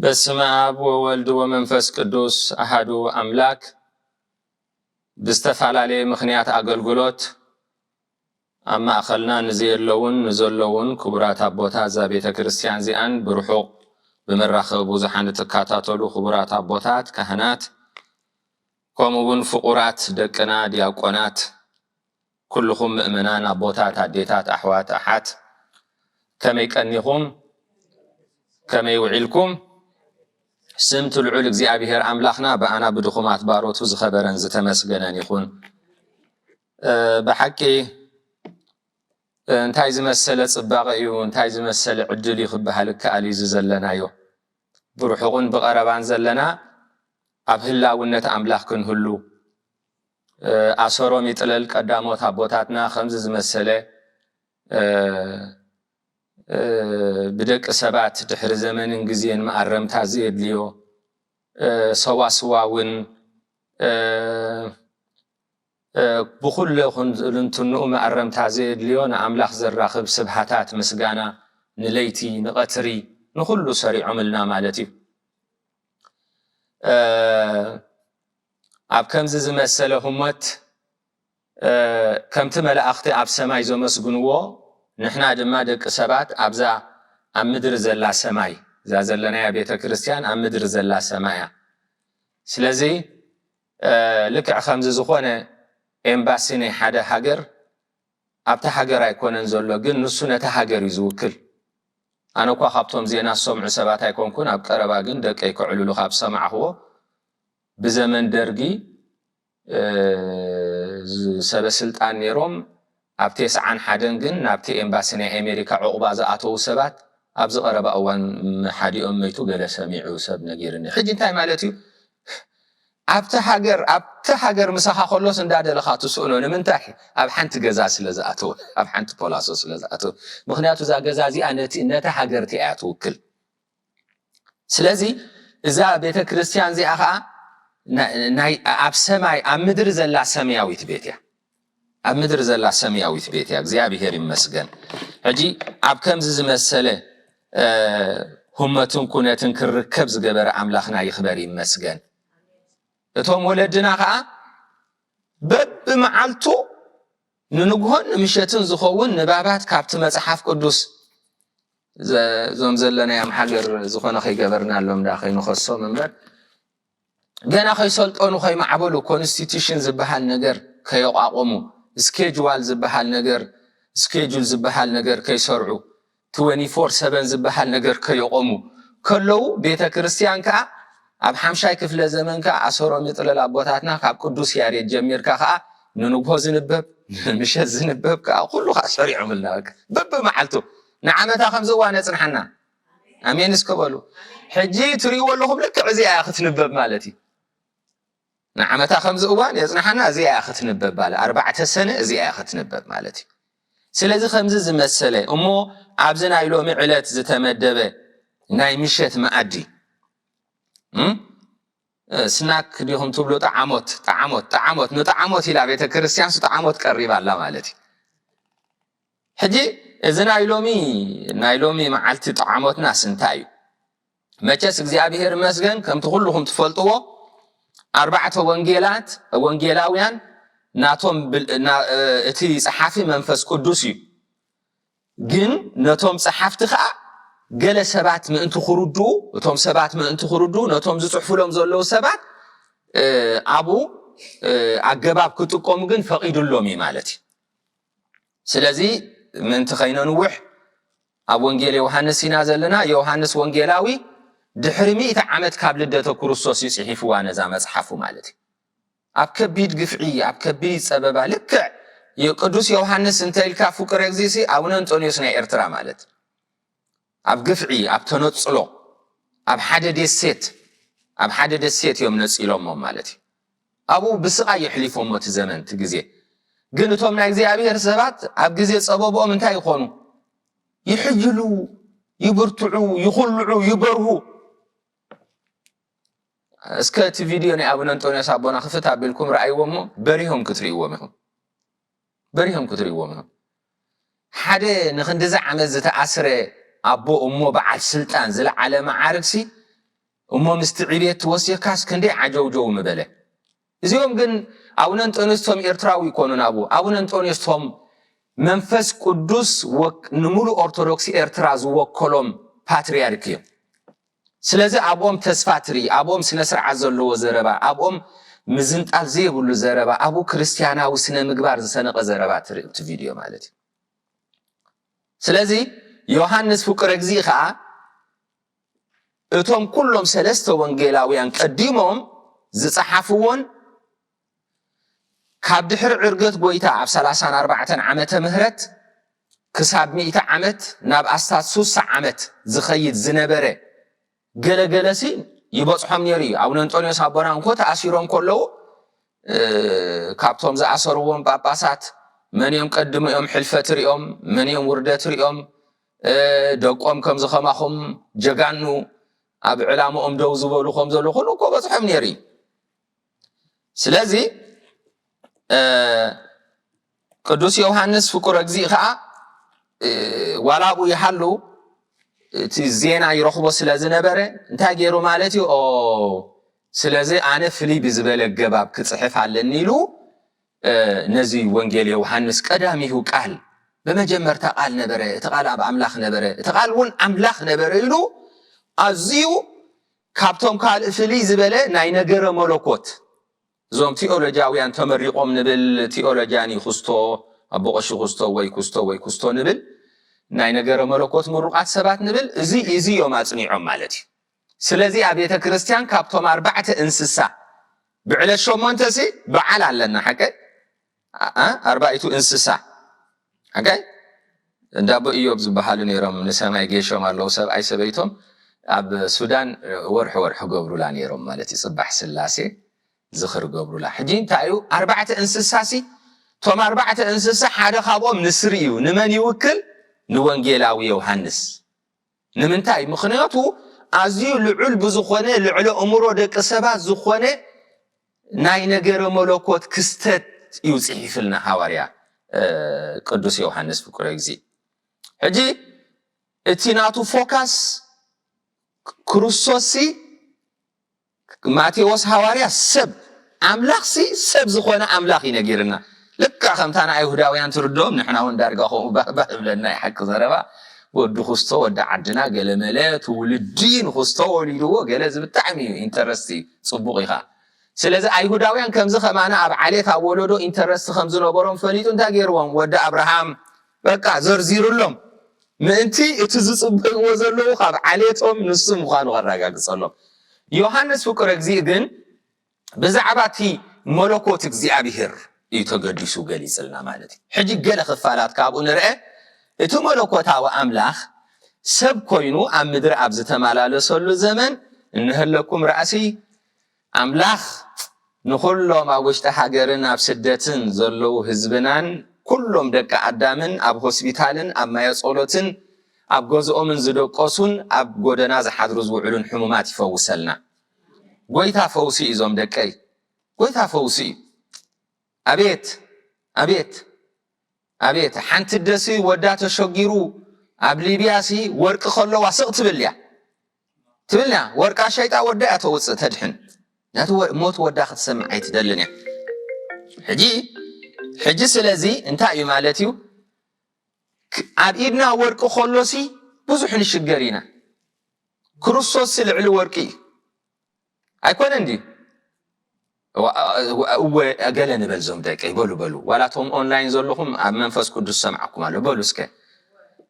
በስመ ኣብ ወወልድ ወመንፈስ ቅዱስ ኣሃዱ ኣምላክ። ብዝተፈላለየ ምኽንያት ኣገልግሎት ኣብ ማእኸልና ንዘየለውን ንዘለውን ክቡራት ኣቦታት እዛ ቤተ ክርስቲያን እዚኣን ብርሑቕ ብመራኸቢ ብዙሓን እትከታተሉ ክቡራት ኣቦታት ካህናት፣ ከምኡ እውን ፍቑራት ደቅና ዲያቆናት፣ ኩልኹም ምእመናን ኣቦታት፣ ኣዴታት፣ ኣሕዋት፣ ኣሓት፣ ከመይ ቀኒኹም? ከመይ ውዒልኩም? ስም እቲ ልዑል እግዚኣብሔር ኣምላኽና ብኣና ብድኹማት ባሮቱ ዝኸበረን ዝተመስገነን ይኹን። እ፣ ብሓቂ፣ እ፣ እንታይ ዝመሰለ ጽባቐ እዩ፣ እንታይ ዝመሰለ ዕድል እዩ ክበሃል ይከኣል እዩ እዚ ዘለናዮ። ብርሑቕን ብቐረባን ዘለና ኣብ ህላውነት ኣምላኽ ክንህሉ፣ እ፣ ኣሰሮም ይጥለል ቀዳሞት ኣቦታትና ከምዚ ዝመሰለ፣ እ፣ እ፣ ብደቂ ሰባት ድሕሪ ዘመንን ግዜን መኣረምታ ዘየድልዮ፣ እ፣ ሰዋስዋውን፣ እ፣ እ፣ ብኹሉ ልንትንኡ መኣረምታ ዘየድልዮ ንኣምላኽ ዘራኽብ ስብሃታት ምስጋና ንለይቲ፣ ንቐትሪ፣ ንኹሉ ሰሪዖምልና ማለት እዩ። እ፣ ኣብ ከምዚ ዝመሰለ ህሞት፣ እ፣ ከምቲ መላእኽቲ ኣብ ሰማይ ዘመስግንዎ፣ ንሕና ድማ ደቂ ሰባት ኣብዛ ኣብ ምድሪ ዘላ ሰማይ፣ እዛ ዘለናያ ቤተ ክርስቲያን ኣብ ምድሪ ዘላ ሰማይ እያ። ስለዚ፣ እ፣ ልክዕ ከምዚ ዝኾነ ኤምባሲ ናይ ሓደ ሃገር ኣብታ ሃገር ኣይኮነን ዘሎ፣ ግን ንሱ ነታ ሃገር እዩ ዝውክል። ኣነ እኳ ካብቶም ዜና ዝሰምዑ ሰባት ኣይኮንኩን፣ ኣብ ቀረባ ግን ደቀይ ከዕልሉ ካብ ሰማዕኽዎ፣ ብዘመን ደርጊ፣ እ፣ ዝ-፣ ሰበ ስልጣን ነይሮም፣ ኣብ ተስዓን ሓደን ግን ናብቲ ኤምባሲ ናይ ኣሜሪካ ዑቕባ ዝኣተዉ ሰባት ኣብዚ ቀረባ እዋን ሓዲኦም መይቱ ገለ ሰሚዑ ሰብ ነጊርኒ። ሕጂ እንታይ ማለት እዩ? ኣብቲ ሃገር፣ ኣብቲ ሃገር ምሳኻ ከሎስ እንዳደለኻ ትስእኖ። ንምንታይ? ኣብ ሓንቲ ገዛ ስለ ዝኣተወ፣ ኣብ ሓንቲ ፖላሶ ስለ ዝኣተወ። ምኽንያቱ እዛ ገዛ እዚኣ ነቲ፣ ነታ ሃገር እቲኣ እያ ትውክል። ስለዚ እዛ ቤተ ክርስቲያን እዚኣ ኸዓ ና-፣ ናይ ኣብ ሰማይ፣ ኣብ ምድሪ ዘላ ሰማያዊት ቤት እያ። ኣብ ምድሪ ዘላ ሰማያዊት ቤት እያ። እግዚኣብሔር ይመስገን። ሕጂ ኣብ ከምዚ ዝመሰለ፣ እ፣ ህመትን ኩነትን ክርከብ ዝገበረ ኣምላኽና ይኽበር ይመስገን። እቶም ወለድና ኸዓ በብመዓልቱ ንንግሆን ንምሸትን ዝኸውን ንባባት ካብቲ መጽሓፍ ቅዱስ፣ ዘ-፣ እዞም ዘለናዮም ሃገር ዝኾነ ከይገበርናሎም ዳ ከይንኸሶም እምበር፣ ገና ከይሰልጠኑ ከይማዕበሉ፣ ኮንስቲቱሽን ዝበሃል ነገር ከየቋቆሙ፣ ስኬጅዋል ዝበሃል ነገር፣ ስኬጁል ዝበሃል ነገር ከይሰርዑ፣ ትወንቲ ፎር ሰቨን ዝበሃል ነገር ከየቆሙ ከለዉ፣ ቤተ ክርስቲያን ከኣ ኣብ ሓምሻይ ክፍለ ዘመን ከኣ ኣሰሮም ይጥለል ኣቦታትና፣ ካብ ቅዱስ ያሬድ ጀሚርካ ከኣ ንንግሆ ዝንበብ፣ ንምሸት ዝንበብ ከኣ ኩሉ ከኣ ሰሪዖምልና። በቃ በብመዓልቱ ንዓመታ ከምዚ እዋን የጽንሓና። ኣሜን እስከ በሉ። ሕጂ ትርእይዎ ኣለኹም፣ ልክዕ እዚኣ እያ ክትንበብ ማለት እዩ። ንዓመታ ከምዚ እዋን የጽንሓና፣ እዚኣ እያ ክትንበብ ማለት፣ ኣርባዕተ ሰነ እዚኣ እያ ክትንበብ ማለት እዩ። ስለዚ ከምዚ ዝመሰለ እሞ ኣብዚ ናይ ሎሚ ዕለት ዝተመደበ ናይ ምሸት መኣዲ፣ እም? እ፣ ስናክ ዲኹም ትብሉ? ጠዓሞት፣ ጠዓሞት፣ ጠዓሞት፣ ንጠዓሞት ኢላ ቤተ ክርስቲያን ሱ ጠዓሞት ቀሪባ ኣላ ማለት እዩ። ሕጂ እዚ ናይ ሎሚ፣ ናይ ሎሚ መዓልቲ ጠዓሞትናስ እንታይ እዩ? መቸስ እግዚኣብሔር ይመስገን፣ ከምቲ ኩልኹም ትፈልጥዎ፣ ኣርባዕተ ወንጌላት፣ ወንጌላውያን ናቶም ብል-፣ ና-፣ እ፣ እቲ ጸሓፊ መንፈስ ቅዱስ እዩ። ግን ነቶም ጸሓፍቲ ኸኣ ገለ ሰባት ምእንቲ ክርድኡ፣ እቶም ሰባት ምእንቲ ክርድኡ፣ ነቶም ዝጽሕፉሎም ዘለዉ ሰባት፣ እ፣ ኣብኡ፣ እ፣ ኣገባብ ክጥቀሙ ግን ፈቒዱሎም እዩ ማለት እዩ። ስለዚ ምእንቲ ከይነንውሕ፣ ኣብ ወንጌል ዮሃንስ ኢና ዘለና። ዮሃንስ ወንጌላዊ ድሕሪ ሚእቲ ዓመት ካብ ልደተ ክርስቶስ እዩ ጽሒፍዋ ነዛ መጽሓፉ ማለት እዩ። ኣብ ከቢድ ግፍዒ፣ ኣብ ከቢድ ጸበባ፣ ልክዕ የቅዱስ ዮሃንስ እንተ ኢልካ ፍቁር እግዚእሲ ኣቡነ እንጦንዮስ ናይ ኤርትራ ማለት፣ ኣብ ግፍዒ፣ ኣብ ተነጽሎ፣ ኣብ ሓደ ደሴት፣ ኣብ ሓደ ደሴት እዮም ነጺሎሞ ማለት እዩ። ኣብኡ ብስቓይ የሕሊፎሞ እቲ ዘመን፣ እቲ ግዜ። ግን እቶም ናይ እግዚኣብሔር ሰባት ኣብ ግዜ ጸበብኦም እንታይ ይኾኑ? ይሕይሉ፣ ይብርትዑ፣ ይኹልዑ፣ ይበርሁ። እስከ እቲ ቪድዮ ናይ ኣቡነ እንጦንዮስ ኣቦና ክፍት ኣቢልኩም ረኣይዎ እሞ በሪሆም ክትርእይዎም ኢኹም። በሪሆም ክትርእይዎም ኢኹም። ሓደ ንክንድዚ ዓመት ዝተኣስረ ኣቦ እሞ በዓል ስልጣን ዝለዓለ መዓርግሲ እሞ ምስቲ ዕብየት ትወሲኽካስ ክንደይ ዓጀውጀው ምበለ። እዚኦም ግን ኣቡነ እንጦንዮስ ቶም ኤርትራዊ ይኮኑን። ኣቡ ኣቡነ እንጦንዮስ ቶም መንፈስ ቅዱስ ወክ- ንምሉእ ኦርቶዶክስ ኤርትራ ዝወከሎም ፓትርያርክ እዮም። ስለዚ ኣብኦም ተስፋ ትርኢ፣ ኣብኦም ስነ ስርዓት ዘለዎ ዘረባ፣ ኣብኦም ምዝንጣል ዘይብሉ ዘረባ፣ ኣብኡ ክርስትያናዊ ስነ ምግባር ዝሰነቐ ዘረባ ትርኢ እቲ ቪድዮ ማለት እዩ። ስለዚ ዮሃንስ ፍቁረ እግዚእ ከዓ እቶም ኩሎም ሰለስተ ወንጌላውያን ቀዲሞም ዝጸሓፍዎን ካብ ድሕሪ ዕርገት ጎይታ ኣብ ሰላሳን ኣርባዕተን ዓመተ ምህረት ክሳብ ሚእቲ ዓመት ናብ ኣስታት ሱሳ ዓመት ዝኸይድ ዝነበረ ገለገለሲ ይበጽሖም ነይሩ እዩ። ኣቡነ እንጦንዮስ ኣቦና እንኮ ተኣሲሮም ከለዉ ካብቶም ዝኣሰርዎም ጳጳሳት መን እዮም ቀድሚኦም ሕልፈት ሪኦም፣ መን እዮም ውርደት ሪኦም፣ ደቆም ከምዚ ከማኹም ጀጋኑ ኣብ ዕላምኦም ደው ዝበሉ ከም ዘሎ ኩሉ እኮ በጽሖም ነይሩ እዩ። ስለዚ ቅዱስ ዮሃንስ ፍቁረ እግዚእ ከዓ ዋላ ኣብኡ ይሃሉ እቲ ዜና ይረኽቦ ስለ ዝነበረ እንታይ ገይሩ ማለት እዩ? ኦ ስለዚ ኣነ ፍልይ ብዝበለ ኣገባብ ክፅሕፍ ኣለኒ ኢሉ ነዚ ወንጌል ዮሃንስ ቀዳሚሁ ቃል ብመጀመርታ ቃል ነበረ፣ እቲ ቃል ኣብ ኣምላኽ ነበረ፣ እቲ ቃል እውን ኣምላኽ ነበረ ኢሉ ኣዝዩ ካብቶም ካልእ ፍልይ ዝበለ ናይ ነገረ መለኮት እዞም ቲኦሎጂያውያን ተመሪቖም ንብል ቲኦሎጂያን እዩ ክስቶ ኣቦ ቀሺ ክስቶ ወይ ክስቶ ወይ ክስቶ ንብል ናይ ነገረ መለኮት ምሩቓት ሰባት ንብል እዚ እዚ እዮም ኣጽኒዖም ማለት እዩ። ስለዚ ኣብ ቤተ ክርስቲያን ካብቶም ኣርባዕተ እንስሳ ብዕለት ሸሞንተ ሲ በዓል ኣለና ሓቀ ኣርባዕቱ እንስሳ ሓቀ እንዳቦ ኢዮብ ዝበሃሉ ነይሮም ንሰማይ ገሾም ኣለዉ ሰብኣይ ሰበይቶም ኣብ ሱዳን ወርሒ ወርሒ ገብሩላ ነይሮም ማለት እዩ። ጽባሕ ስላሴ ዝኽር ገብሩላ። ሕጂ እንታይ እዩ ኣርባዕተ እንስሳ ሲ ቶም ኣርባዕተ እንስሳ ሓደ ካብኦም ንስር እዩ። ንመን ይውክል? ንወንጌላዊ ዮሃንስ። ንምንታይ? ምኽንያቱ ኣዝዩ ልዑል ብዝኾነ ልዕሊ እምሮ ደቂ ሰባት ዝኾነ ናይ ነገረ መለኮት ክስተት እዩ ጽሒፍልና ሃዋርያ ቅዱስ ዮሃንስ ፍቁረ እግዚእ። ሕጂ እቲ ናቱ ፎካስ ክርስቶስ ሲ ማቴዎስ ሃዋርያ ሰብ ኣምላኽ ሲ ሰብ ዝኾነ ኣምላኽ እዩ ነጊርና። ልክዕ ከምታ ንኣይሁዳውያን ትርድኦም ንሕና እውን ዳርጋ ከምኡ ባህባህ እብለና እዩ ሓቂ ዘረባ። ወዲ ክስቶ ወዲ ዓድና ገለመለ ትውልዲ ንክስቶ ወሊድዎ ገለ ዝብጣዕሚ እዩ ኢንተረስት እዩ። ጽቡቕ ኢኻ። ስለዚ ኣይሁዳውያን ከምዚ ከማና ኣብ ዓሌት ኣብ ወለዶ ኢንተረስት ከም ዝነበሮም ፈሊጡ እንታይ ገይርዎም? ወዲ ኣብርሃም በቃ ዘርዚሩሎም ምእንቲ እቲ ዝጽበይዎ ዘለዉ ካብ ዓሌቶም ንሱ ምዃኑ ከረጋግጸሎም። ዮሃንስ ፍቁረ እግዚእ ግን ብዛዕባ እቲ መለኮት እግዚኣብሔር እዩ ተገዲሱ ገሊጽልና ማለት እዩ። ሕጂ ገለ ክፋላት ካብኡ ንርአ። እቲ መለኮታዊ ኣምላኽ ሰብ ኮይኑ ኣብ ምድሪ ኣብ ዝተመላለሰሉ ዘመን እንሀለኩም ራእሲ ኣምላኽ ንኹሎም ኣብ ውሽጢ ሃገርን ኣብ ስደትን ዘለዉ ህዝብናን ኩሎም ደቂ ኣዳምን ኣብ ሆስፒታልን ኣብ ማየ ጸሎትን ኣብ ገዝኦምን ዝደቀሱን ኣብ ጎደና ዝሓድሩ ዝውዕሉን ሕሙማት ይፈውሰልና። ጎይታ ፈውሲ እዩ እዞም ደቀይ። ጎይታ ፈውሲ እዩ። ኣቤት ኣቤት ኣቤት ሓንቲ ደሲ ወዳ ተሸጊሩ ኣብ ሊብያ ሲ ወርቂ ከለዋ ስቕ ትብል እያ ትብል እያ ወርቃ ሸይጣ ወዳ እያ ተውፅእ ተድሕን ናቲ ሞት ወዳ ክትሰምዕ ኣይትደልን እያ። ሕጂ ሕጂ ስለዚ እንታይ እዩ ማለት እዩ? ኣብ ኢድና ወርቂ ከሎሲ ብዙሕ ንሽገር ኢና። ክርስቶስ ልዕሊ ወርቂ እዩ። ኣይኮነን ድዩ? እወ ገለ ንበል ዞም ደቀይ በሉ በሉ ዋላ ቶም ኦንላይን ዘለኹም ኣብ መንፈስ ቅዱስ ሰምዓኩም ኣሎ በሉ እስከ።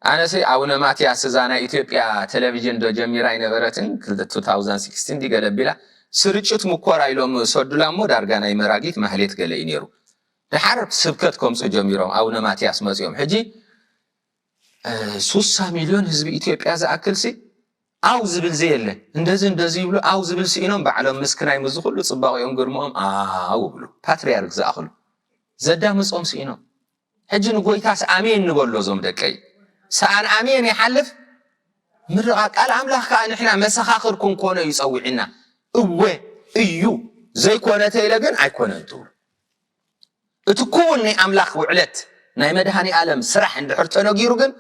ኣነሲ ኣቡነ ማትያስ እዛ ናይ ኢትዮጵያ ቴሌቪዥን ዶ ጀሚራ ኣይነበረትን ክልተ ሺሕ ዲገለ ኣቢላ ስርጭት ምኮራ ኢሎም ሰዱላ እሞ ዳርጋ ናይ መራጊት ማህሌት ገለ እዩ ነይሩ። ድሓር ስብከት ከምፁ ጀሚሮም ኣቡነ ማትያስ መፅኦም ሕጂ ሱሳ ሚልዮን ህዝቢ ኢትዮጵያ ዝኣክል ሲ ኣው ዝብል ዘየለ እንደዚ እንደዚ ይብሉ ኣው ዝብል ስኢኖም ባዕሎም ምስክናይ ምስ ዝኩሉ ፅባቂኦም ግርምኦም ኣው ይብሉ ፓትርያርክ ዝኣኽሉ ዘዳምፆም ስኢኖም። ሕጂ ንጎይታስ ኣሜን ንበሎ እዞም ደቀይ። ሰኣን ኣሜን ይሓልፍ። ምርቓ ቃል ኣምላኽ ከኣ ንሕና መሰኻኽር ክንኮኖ እዩ ጸዊዕና። እወ እዩ፣ ዘይኮነ ተኢለ ግን ኣይኮነን ትብሉ። እቲ ክውን ናይ ኣምላኽ ውዕለት ናይ መድኃኔ ዓለም ስራሕ እንድሕር ተነጊሩ ግን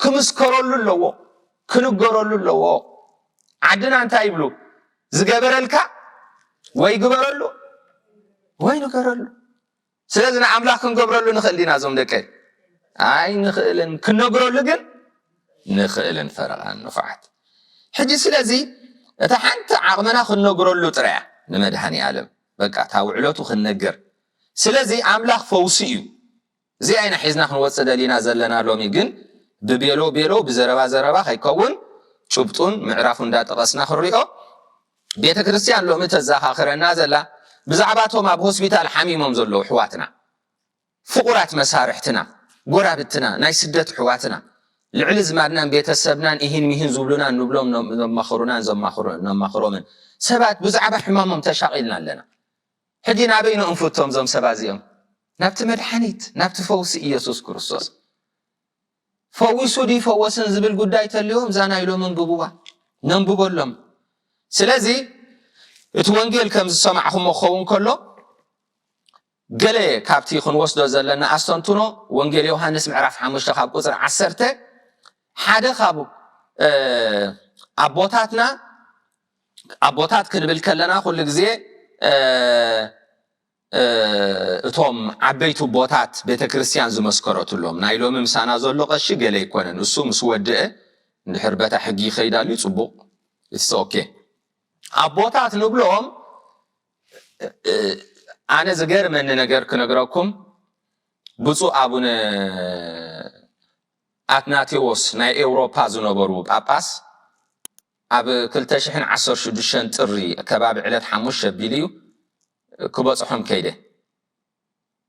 ክምስከረሉ ኣለዎ፣ ክንገረሉ ኣለዎ። ዓድና እንታይ ይብሉ? ዝገበረልካ ወይ ግበረሉ ወይ ንገረሉ። ስለዚ ንኣምላኽ ክንገብረሉ ንኽእል ዲና እዞም ደቀይ? ኣይንኽእልን። ክንነግረሉ ግን ንኽእልን ፈረቓን ንፉዓት። ሕጂ ስለዚ እታ ሓንቲ ዓቕምና ክንነግረሉ ጥራያ ንመድኃኔ ዓለም በቃ እታ ውዕለቱ ክንነግር። ስለዚ ኣምላኽ ፈውሲ እዩ። እዚኣ ኢና ሒዝና ክንወፅእ ደሊና ዘለና ሎሚ። ግን ብቤሎ ቤሎ ብዘረባ ዘረባ ከይከውን ጭብጡን ምዕራፉ እንዳጠቐስና ክንሪኦ። ቤተ ክርስቲያን ሎሚ ተዘኻኽረና ዘላ ብዛዕባ እቶም ኣብ ሆስፒታል ሓሚሞም ዘለዉ ኣሕዋትና፣ ፍቑራት መሳርሕትና፣ ጎራብትና፣ ናይ ስደት ኣሕዋትና፣ ልዕሊ ዝማድናን ቤተሰብናን ኢሂን ሚሂን ዝብሉና ንብሎም ነ- ዘማኽሩናን ዘማኽሩ- ነማኽሮምን ሰባት ብዛዕባ ሕማሞም ተሻቒልና ኣለና። ሕጂ ናበይ ንእንፍቶም እዞም ሰባት እዚኦም? ናብቲ መድሓኒት፣ ናብቲ ፈውሲ ኢየሱስ ክርስቶስ። ፈዊሱ ድዩ ፈወስን ዝብል ጉዳይ ተልዎም እዛ ናይ ሎሚ እንብብዋ ነንብበሎም። ስለዚ እቲ ወንጌል ከም ዝሰማዕኹሞ ክኸውን ከሎ ገለ ካብቲ ክንወስዶ ዘለና ኣስተንትኖ ወንጌል ዮሃንስ ምዕራፍ ሓሙሽተ ካብ ቁፅሪ ዓሰርተ ሓደ ካብ ኣቦታትና ኣቦታት ክንብል ከለና ኩሉ ግዜ እቶም ዓበይቲ ኣቦታት ቤተ ክርስቲያን ዝመስከረትሎም ናይ ሎሚ ምሳና ዘሎ ቀሺ ገለ ኣይኮነን። እሱ ምስ ወድአ እንድሕር በታ ሕጊ ይኸይዳሉ ጽቡቕ it's okay። ኣቦታት ንብሎም ኣነ ዝገርመኒ ነገር ክነግረኩም ብፁዕ ኣቡነ ኣትናቴዎስ ናይ ኤውሮፓ ዝነበሩ ጳጳስ ኣብ ክልተ ሽሕን ዓሰርተ ሽዱሽተን ጥሪ ከባቢ ዕለት ሓሙሽተ ኣቢሉ እዩ ክበጽሖም ከይደ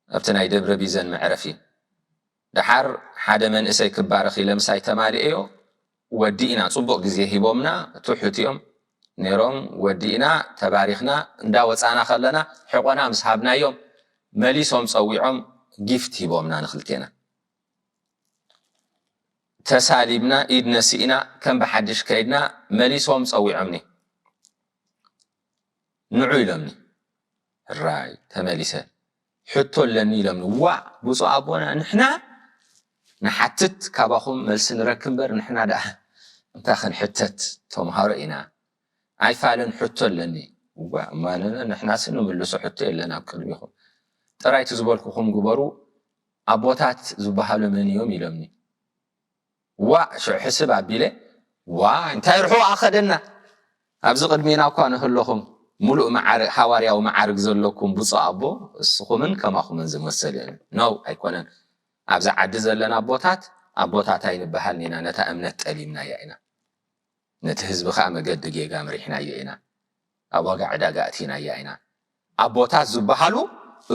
ኣብቲ ናይ ደብረ ቢዘን መዕረፊ። ደሓር ሓደ መንእሰይ ክባረኽ ኢለ ምሳይ ተማሊኤዮ ወዲእና ጽቡቕ ግዜ ሂቦምና ትሑት እዮም ነይሮም። ወዲእና ተባሪኽና እንዳወጻና ከለና ሕቆና ምስ ሃብናዮም መሊሶም ጸዊዖም ጊፍት ሂቦምና ንክልቴና። ተሳሊምና ኢድ ነሲእና ከም ብሓድሽ ከይድና መሊሶም ጸዊዖምኒ። ንዑ ኢሎምኒ። ራይ ተመሊሰ ሕቶ ኣለኒ ኢሎምኒ። ዋእ ብፁዕ ኣቦና ንሕና ንሓትት ካባኹም መልሲ ንረክብ እምበር ንሕና ደኣ እንታይ ክንሕተት ተምሃሮ ኢና። ኣይፋልን ሕቶ ኣለኒ። ዋእ እማንነ ንሕናሲ ንምልሶ ሕቶ የለን ኣብ ቅድሚኹም። ጥራይ እቲ ዝበልኩኹም ግበሩ ኣቦታት ዝበሃሉ መን እዮም ኢሎምኒ። ዋእ ሽዑ ሕስብ ኣቢለ ዋይ እንታይ ርሑቕ ኣኸደና ኣብዚ ቅድሜና እኳ ንህለኹም ሙሉእ መዓርግ ሃዋርያዊ መዓርግ ዘለኩም ብፁዕ ኣቦ እስኹምን ከማኹምን ዝመሰል እዮም ነው ኣይኮነን ኣብዚ ዓዲ ዘለና ኣቦታት ኣቦታት ኣይንበሃልን ኢና ነታ እምነት ጠሊምናያ ኢና ነቲ ህዝቢ ከዓ መገዲ ጌጋ መሪሕናዮ ኢና ኣብ ዋጋ ዕዳጋ ኣእቲናያ ኢና ኣቦታት ዝበሃሉ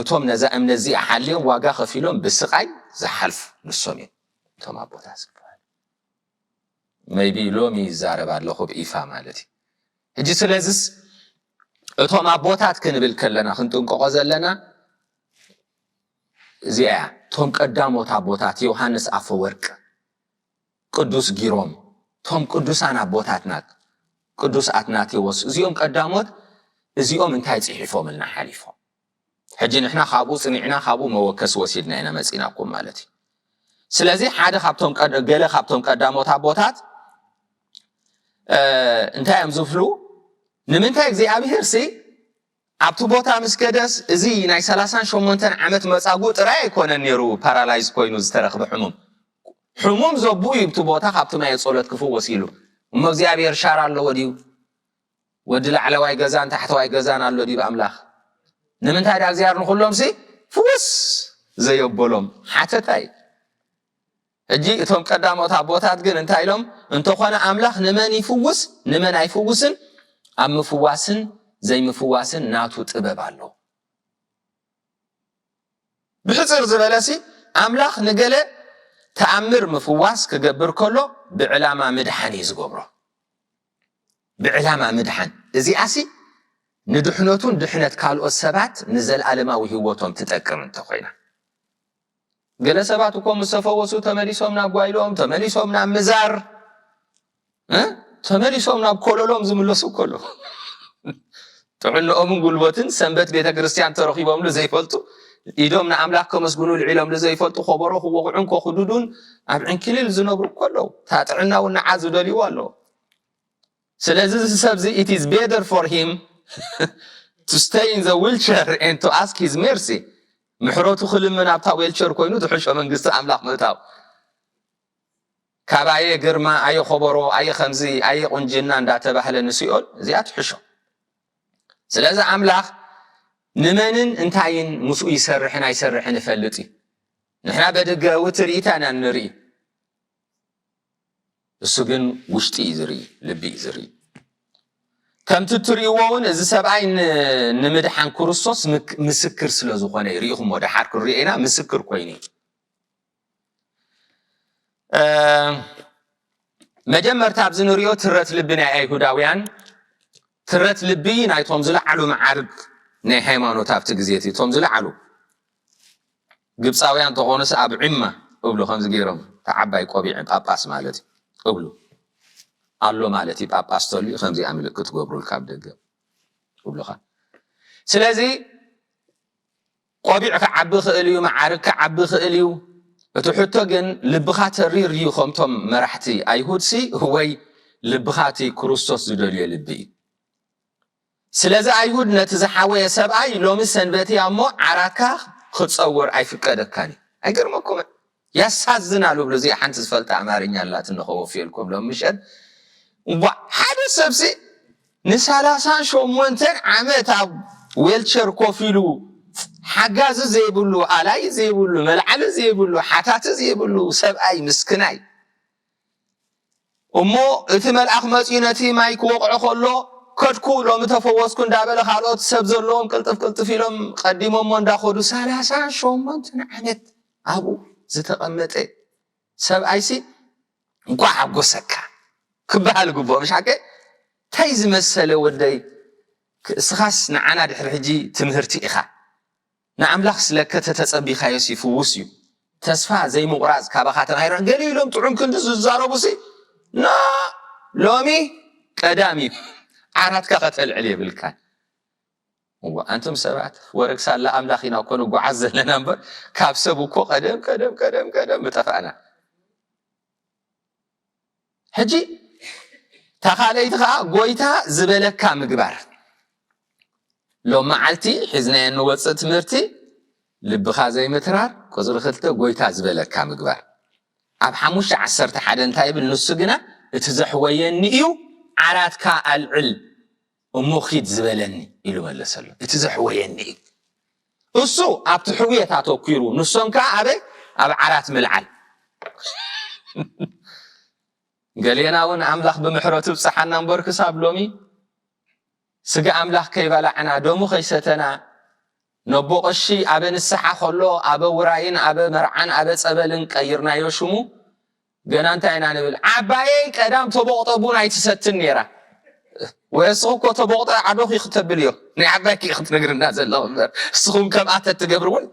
እቶም ነዛ እምነት እዚኣ ሓልዮም ዋጋ ከፊሎም ብስቃይ ዝሓልፉ ንሶም እዮም እቶም ኣቦታት ዝበሃሉ maybe ሎሚ ይዛረብ ኣለኹ ብይፋ ማለት እዩ ሕጂ ስለዚስ እቶም ኣቦታት ክንብል ከለና ክንጥንቀቆ ዘለና እዚኣ እያ እቶም ቀዳሞት ኣቦታት ዮሃንስ ኣፈወርቅ ቅዱስ ጊሮም ቶም ቅዱሳን ኣቦታትና ቅዱስ ኣትናቴዎስ እዚኦም ቀዳሞት እዚኦም እንታይ ጽሒፎምልና ሓሊፎም ሕጂ ንሕና ካብኡ ጽኒዕና ካብኡ መወከሲ ወሲድና ኢና መጺናኩም ማለት እዩ ስለዚ ሓደ ካብቶም ገለ ካብቶም ቀዳሞት ኣቦታት እንታይ እዮም ዝፍሉ ንምንታይ እግዚኣብሔር ሲ ኣብቲ ቦታ ምስ ከደስ እዚ ናይ ሰላሳን ሸሞንተን ዓመት መጻጉ ጥራይ ኣይኮነን ነይሩ ፓራላይዝ ኮይኑ ዝተረኽበ ሕሙም ሕሙም ዘብኡ እዩ ብቲ ቦታ ካብቲ ማየ ጸሎት ክፍወስ ኢሉ እሞ እግዚኣብሔር ሻራ ኣለዎ ድዩ ወዲ ላዕለዋይ ገዛን ታሕተዋይ ገዛን ኣሎ ድዩ ኣምላኽ ንምንታይ ዳ እግዚኣብሔር ንኩሎም ሲ ፍውስ ዘየበሎም ሓተታይ ሕጂ እቶም ቀዳሞት ኣቦታት ግን እንታይ ኢሎም እንተኾነ ኣምላኽ ንመን ይፍውስ ንመን ኣይፍውስን ኣብ ምፍዋስን ዘይምፍዋስን ናቱ ጥበብ ኣሎ ብሕፅር ዝበለሲ ኣምላኽ ንገለ ተኣምር ምፍዋስ ክገብር ከሎ ብዕላማ ምድሓን እዩ ዝገብሮ ብዕላማ ምድሓን እዚኣሲ ንድሕነቱን ድሕነት ካልኦት ሰባት ንዘለኣለማዊ ህይወቶም ትጠቅም እንተኮይና ገለ ሰባት እኮ ምስ ተፈወሱ ተመሊሶም ናብ ጓይሎም፣ ተመሊሶም ናብ ምዛር፣ እ? ተመሊሶም ናብ ኮለሎም ዝምለሱ እኮ ኣለዉ። ጥዕንኦምን ጉልበትን ሰንበት ቤተ ክርስቲያን ተረኺቦምሉ ዘይፈልጡ፣ ኢዶም ንኣምላኽ ከመስግኑ ልዒሎምሉ ዘይፈልጡ፣ ከበሮ ክወቕዑን ከኹድዱን ኣብ ዕንክሊል ዝነብሩ እኮ ኣለዉ። እታ ጥዕና እውን ንዓ ዝደልይዎ ኣለዉ። ስለዚ እዚ ሰብዚ it is better for him to stay in the wheelchair and to ask his mercy። ምሕረቱ ክልምን ኣብታ ዌልቸር ኮይኑ ትሕሾ መንግስቲ ኣምላኽ ምእታው። ካብ ኣየ ግርማ፣ ኣየ ኸበሮ፣ ኣየ ኸምዚ፣ ኣየ ቁንጅና እንዳተባህለ ንሲኦል እዚኣ ትሕሾ። ስለዚ ኣምላኽ ንመንን እንታይን ምስኡ ይሰርሕን ኣይሰርሕን ይፈልጥ እዩ። ንሕና በደገዊ ትርኢት ኢና ንርኢ፣ እሱ ግን ውሽጢ እዩ ዝርኢ፣ ልቢ እዩ ዝርኢ። ከምቲ እትርእይዎ እውን እዚ ሰብኣይ ን-፣ ንምድሓን ክርስቶስ ምክ-፣ ምስክር ስለ ዝኾነ እዩ። ርኢኹሞ ደሓር ክንሪኦ ኢና፣ ምስክር ኮይኑ እዩ። እ፣ መጀመርታ ኣብዚ ንሪኦ ትረት ልቢ ናይ ኣይሁዳውያን፣ ትረት ልቢ ናይቶም ዝለዓሉ መዓርግ ናይ ሃይማኖት ኣብቲ ግዜ እቲ እቶም ዝለዓሉ ግብፃውያን ተኾኑስ ኣብ ዒማ እብሉ ከምዚ ገይሮም እታ ዓባይ ቆቢዕ ጳጳስ ማለት እዩ እብሉ ኣሎ ማለት እዩ። ጳጳስ ተልዩ ከምዚኣ ምልክት ገብሩልካ ኣብ ደገ እብሉኻ። ስለዚ ቆቢዕ ክዓቢ ክእል እዩ፣ መዓርግ ክዓቢ ክእል እዩ። እቲ ሕቶ ግን ልብኻ ተሪር እዩ ከምቶም መራሕቲ ኣይሁድሲ ወይ ልብኻ እቲ ክርስቶስ ዝደልዮ ልቢ እዩ? ስለዚ ኣይሁድ ነቲ ዝሓወየ ሰብኣይ ሎሚ ሰንበት እያ እሞ ዓራትካ ክትፀውር ኣይፍቀደካን እዩ። ኣይገርመኩምን? ያሳዝናል እብሉ። እዚኣ ሓንቲ ዝፈልጣ ኣማርኛ ኣላት እንኸወፍየልኩም ሎም ምሸት። እምቧ ሓደ ሰብሲ ንሳላሳን ሸሞንተን ዓመት ኣብ ዌልቸር ኮፍ ኢሉ ሓጋዚ ዘይብሉ፣ ኣላይ ዘይብሉ፣ መልዓሊ ዘይብሉ፣ ሓታቲ ዘይብሉ ሰብኣይ ምስክናይ። እሞ እቲ መልኣኽ መጺኡ ነቲ ማይ ክወቕዖ ከሎ፣ ከድኩ ሎሚ ተፈወስኩ እንዳበለ ካልኦት ሰብ ዘለዎም ቅልጥፍ ቅልጥፍ ኢሎም ቀዲሞሞ እንዳኸዱ፣ ሳላሳን ሸሞንተን ዓመት ኣብኡ ዝተቐመጠ ሰብኣይሲ እንኳዕ ሓጎሰካ ክበሃል ግብኦ። ምሽ ሓቀ? እንታይ ዝመሰለ ወደይ፣ እስኻስ ንዓና ድሕሪ ሕጂ ትምህርቲ ኢኻ። ንኣምላኽ ስለከ ተተጸቢኻዮስ ይፍውስ እዩ። ተስፋ ዘይምቑራጽ ካባኻ ተማሂረ። ገለ ኢሎም ጥዑም ክንዲ ዝዛረቡሲ፣ ና ሎሚ ቀዳም እዩ። ዓራትካ ከተልዕል የብልካን። እዋ፣ ኣንቱም ሰባት፣ ወረግ ሳላ ኣምላኽ ኢና እኮ ንጓዓዝ ዘለና እምበር፣ ካብ ሰብ እኮ ቀደም፣ ቀደም፣ ቀደም፣ ቀደም ምጠፋእና። ሕጂ እታ ካልኣይቲ ኸዓ ጎይታ ዝበለካ ምግባር። ሎም መዓልቲ ሒዝናዮ እንወፅእ ትምህርቲ ልብኻ ዘይምትራር፣ ቁፅሪ ክልተ ጎይታ ዝበለካ ምግባር። ኣብ ሓሙሽተ ዓሰርተ ሓደ እንታይ ይብል? ንሱ ግና እቲ ዘሕወየኒ እዩ፣ ዓራትካ ኣልዕል እሞ ኺድ ዝበለኒ ኢሉ መለሰሉ። እቲ ዘሕወየኒ እዩ። እሱ ኣብቲ ሕውየት ኣተኲሩ፣ ንሶም ከኣ ኣበይ? ኣብ ዓራት ምልዓል። ገሌና እውን ኣምላኽ ብምሕረቱ ብጽሓና እምበር ክሳብ ሎሚ ስጋ ኣምላኽ ከይበላዕና፣ ደሙ ከይሰተና፣ ነቦ ቀሺ ኣበ ንስሓ ከሎ፣ ኣበ ውራይን ኣበ መርዓን ኣበ ጸበልን ቀይርናዮ ሽሙ። ገና እንታይ ኢና ንብል? ዓባየይ ቀዳም ተቦቕጠ ቡን ኣይትሰትን ነይራ። ወይ እስኺ እኮ ተቦቕጠ ዓዶኺ ክተብል እዮ። ናይ ዓባይኪ ክትነግርና ዘለኹ እምበር። እስኹም ከምኣ ተትገብሪ እውን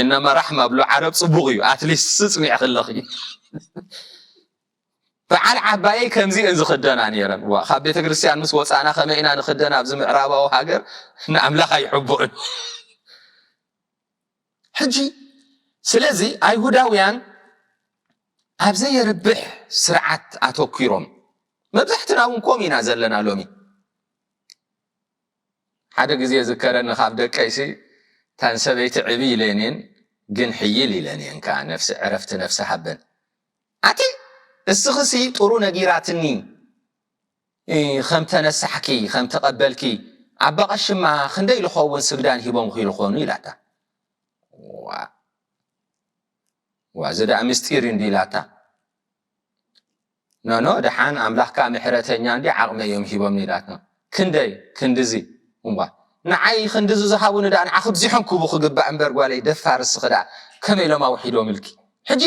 እነማ ራሕማ ብሎ ዓረብ ጽቡቕ እዩ። ኣትሊስት ስጽኒዕ ከለኺ። በዓል ዓባየይ ከምዚ እየን ዝኽደና ነይረን። ዋ፣ ካብ ቤተ ክርስቲያን ምስ ወጻና ከመይ ኢና ንኽደን? ኣብዚ ምዕራባዊ ሃገር ንኣምላኽ ኣይሕቡእን። ሕጂ ስለዚ ኣይሁዳውያን ኣብ ዘየርብሕ ስርዓት ኣተኲሮም፣ መብዛሕትና እውን ከምኡ ኢና ዘለና ሎሚ። ሓደ ግዜ ዝከረኒ ካብ ደቀይሲ፣ ታን ሰበይቲ ዕቢ ኢለንየን፣ ግን ሕይል ኢለንየን ከኣ፣ ነፍሲ ዕረፍቲ ነፍሲ ሃበን። ኣቲ እስኽሲ ጥሩ ነጊራትኒ፣ እ፣ ከም ተነሳሕኪ፣ ከም ተቐበልኪ፣ ኣባ ቀሽማ ክንደይ ልኸውን ስግዳን ሂቦምኺ ልኾኑ ኢላታ። ዋ፣ ዋ፣ እዚ ደኣ ምስጢር እንዲ ኢላታ። ኖ፣ ኖ፣ ደሓን ኣምላኽካ ምሕረተኛ እንዲ ዓቕሚ እዮም ሂቦምኒ ኢላትና። ክንደይ? ክንድዚ። እዋ፣ ንዓይ ክንድዚ ዝሃቡኒ ደኣ ንዓኺ ብዚሖም ክቡ ክግባእ እምበር ጓለይ፣ ደፋር እስኺ ደኣ ከመይ ኢሎም ኣውሒዶምልኪ? ሕጂ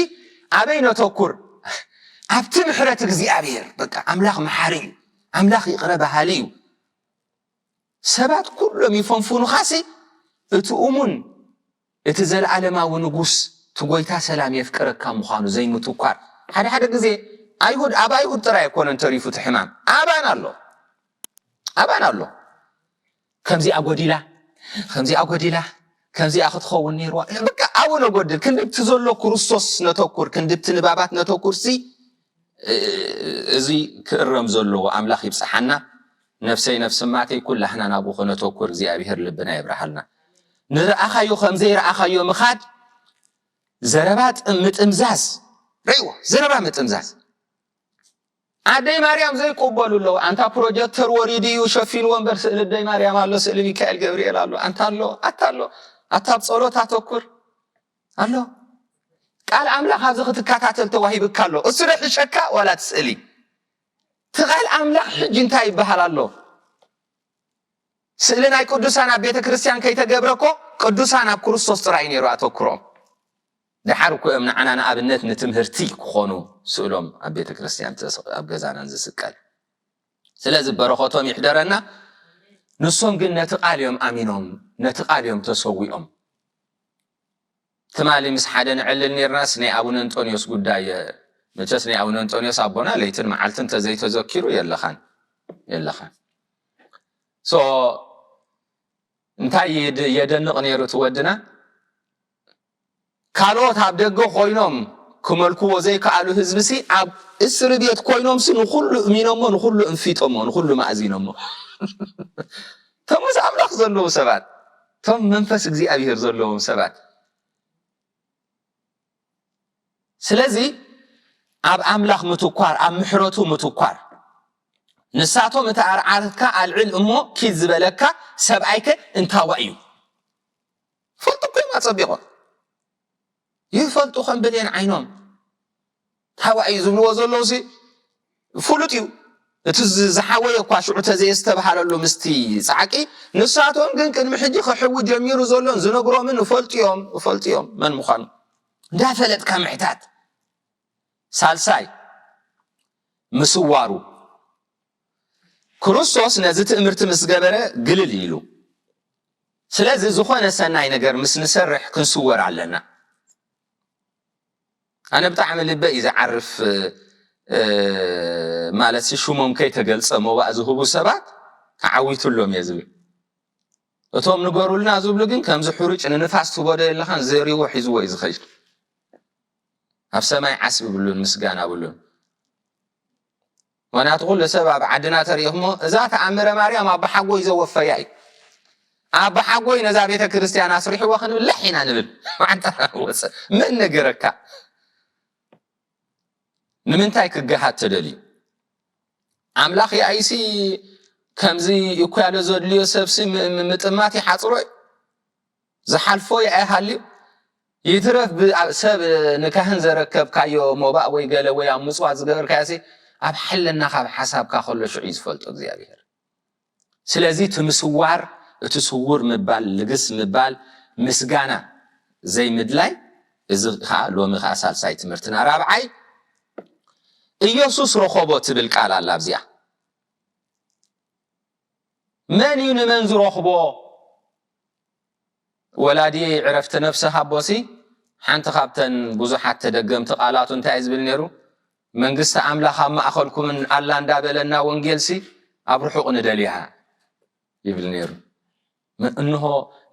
ኣበይ ነተኩር? ኣብቲ ምሕረት እግዚኣብሔር። በቃ ኣምላኽ መሓሪ እዩ። ኣምላኽ ይቕረ በሃሊ እዩ። ሰባት ኩሎም ይፈንፉኑኻሲ እቲ እሙን፣ እቲ ዘለዓለማዊ ንጉስ፣ እቲ ጎይታ ሰላም የፍቅረካ ምዃኑ ዘይምትኳር። ሓደ ሓደ ግዜ ኣይሁድ፣ ኣብ ኣይሁድ ጥራይ ኣይኮነን ተሪፉ እቲ ሕማም፣ ኣባን ኣሎ፣ ኣባን ኣሎ። ከምዚኣ ጎዲላ፣ ከምዚኣ ጎዲላ፣ ከምዚኣ ክትኸውን ነይርዋ። በቃ ኣብኡ ነጎድል። ክንድብቲ ዘሎ ክርስቶስ ነተኩር፣ ክንድብቲ ንባባት ነተኩር ሲ፣ እ-፣ እዚ ክእረም ዘለዎ። ኣምላኽ ይብጽሓና። ነፍሰይ ነፍሲ ማተይ ኩላህና ናብኡ ክነተኩር እግዚኣብሔር ልብና የብርሃልና። ንረኣኻዮ ከም ዘይረኣኻዮ ምኻድ ዘረባ ጥም-፣ ምጥምዛዝ። ርእይዎ፣ ዘረባ ምጥምዛዝ። ኣደይ ማርያም ዘይቅበሉ ኣለዉ። ኣንታ ፕሮጀክተር ወሪዱ እዩ ሸፊንዎ እምበር ስእሊ ኣደይ ማርያም ኣሎ፣ ስእሊ ሚካኤል ገብርኤል ኣሎ። ኣንታ ኣሎ፣ ኣታ ኣሎ፣ ኣታ ኣብ ጸሎት ኣተኩር ኣሎ። ቃል ኣምላኽ ኣብዚ ክትከታተል ተዋሂብካ ኣሎ። እሱ ዶ ሕሸካ ዋላ እቲ ስእሊ? እቲ ቃል ኣምላኽ ሕጂ እንታይ ይበሃል ኣሎ? ስእሊ ናይ ቅዱሳን ኣብ ቤተ ክርስቲያን ከይተገብረ እኮ ቅዱሳን ኣብ ክርስቶስ ጥራይ ነይሩ ኣተኩሮም። ደሓር እኮ እዮም ንዓና ንኣብነት ንትምህርቲ ክኾኑ ስእሎም ኣብ ቤተ ክርስቲያን ተስ-፣ ኣብ ገዛናን ዝስቀል። ስለዚ በረኸቶም ይሕደረና። ንሶም ግን ነቲ ቃል እዮም ኣሚኖም፣ ነቲ ቃል እዮም ተሰዊኦም። ትማሊ ምስ ሓደ ንዕልል ነርናስ ናይ ኣቡነ እንጦንዮስ ጉዳይ፣ መቸስ ናይ ኣቡነ እንጦንዮስ ኣቦና ለይትን መዓልትን እንተዘይተዘኪሩ የለኻን፣ የለኻን። ሶ እንታይ ይድ-፣ የደንቕ ነይሩ እቲ ወድና? ካልኦት ኣብ ደገ ኮይኖም ክመልክዎ ዘይከኣሉ ህዝቢ ሲ ኣብ እስሪ ቤት ኮይኖም ሲ ንኹሉ እሚኖሞ፣ ንኹሉ እንፊጦሞ፣ ንኹሉ ማእዚኖሞ። እቶም ምስ ኣምላኽ ዘለዉ ሰባት፣ እቶም መንፈስ እግዚኣብሔር ዘለዎም ሰባት። ስለዚ ኣብ ኣምላኽ ምትኳር፣ ኣብ ምሕረቱ ምትኳር። ንሳቶም እቲ ኣርዓርካ ኣልዕል እሞ ኪድ ዝበለካ ሰብኣይከ እንታዋ እዩ? ፈልጡ እኮ እዮም ኣጸቢቖም። ይፈልጡ ከም ብሌን ዓይኖም። ታዋ እዩ ዝብልዎ ዘለዉ ሲ ፍሉጥ እዩ። እቲ ዝ-፣ ዝሓወየ እኳ ሽዑ ተዘየስተብሃለሉ ምስቲ ጻዕቂ፣ ንሳቶም ግን ቅድሚ ሕጂ ክሕዊ ጀሚሩ ዘሎን ዝነግሮምን እፈልጡ እዮም፣ እፈልጡ እዮም መን ምዃኑ። እንዳፈለጥካ ምሕታት። ሳልሳይ፣ ምስዋሩ። ክርስቶስ ነዚ ትእምርቲ ምስ ገበረ ግልል ኢሉ። ስለዚ ዝኾነ ሰናይ ነገር ምስ ንሰርሕ ክንስወር ኣለና። ኣነ ብጣዕሚ ልበ እዩ ዝዓርፍ፣ እ፣ ማለት ሽሞም ከይተገልጸ መባእ ዝህቡ ሰባት ተዓዊቱሎም እየ ዝብል። እቶም ንገሩልና ዝብሉ ግን ከምዚ ሕሩጭ ንንፋስ ትህቦ ዶ የለኻን ዘሪዎ ሒዝዎ እዩ ዝኸይድ። ኣብ ሰማይ ዓስቢ ብሉን ምስጋና ብሉን። ምኽንያቱ ኩሉ ሰብ ኣብ ዓድና ተሪእኹሞ፣ እዛ ተኣምረ ማርያም ኣቦሓጎይ ዘወፈያ እዩ። ኣቦሓጎይ ነዛ ቤተ ክርስቲያን ኣስሪሕዎ ክንብል ለሕ ኢና ንብል። ማዕንጣና ወፀ። መን ነገረካ? ንምንታይ ክገሃድ ተደልዩ? ኣምላኽ የኣይሲ ከምዚ እኮ ያለ ዘድልዮ ሰብሲ ም-፣ ም-፣ ምጥማት ይሓጽሮ እዩ። ዝሓልፎ የኣይሃልዩ። ይትረፍ ብ-፣ ኣብ ሰብ ንካህን ዘረከብካዮ ሞባእ ወይ ገለ ወይ ኣብ ምጽዋት ዝገበርካዮ ሲ ኣብ ሓለና ካብ ሓሳብካ ከሎ ሽዑ እዩ ዝፈልጦ እግዚኣብሔር። ስለዚ እቲ ምስዋር፣ እቲ ስውር ምባል፣ ልግስ ምባል፣ ምስጋና ዘይምድላይ፣ እዚ ኸዓ ሎሚ ኸዓ ሳልሳይ ትምህርትና። ራብዓይ፣ ኢየሱስ ረኸቦ ትብል ቃል ኣላ ኣብዚኣ። መን እዩ ንመን ዝረኽቦ? ወላዲ ዕረፍቲ ነፍሲ ሃቦሲ፣ ሓንቲ ካብተን ብዙሓት ተደገምቲ ቃላቱ እንታይ እዩ ዝብል ነይሩ? "መንግስቲ ኣምላኽ ኣብ ማእኸልኩምን ኣላ" እንዳበለና ወንጌልሲ ኣብ ርሑቕ ንደልያ ይብል ነይሩ። ም-፣ እንሆ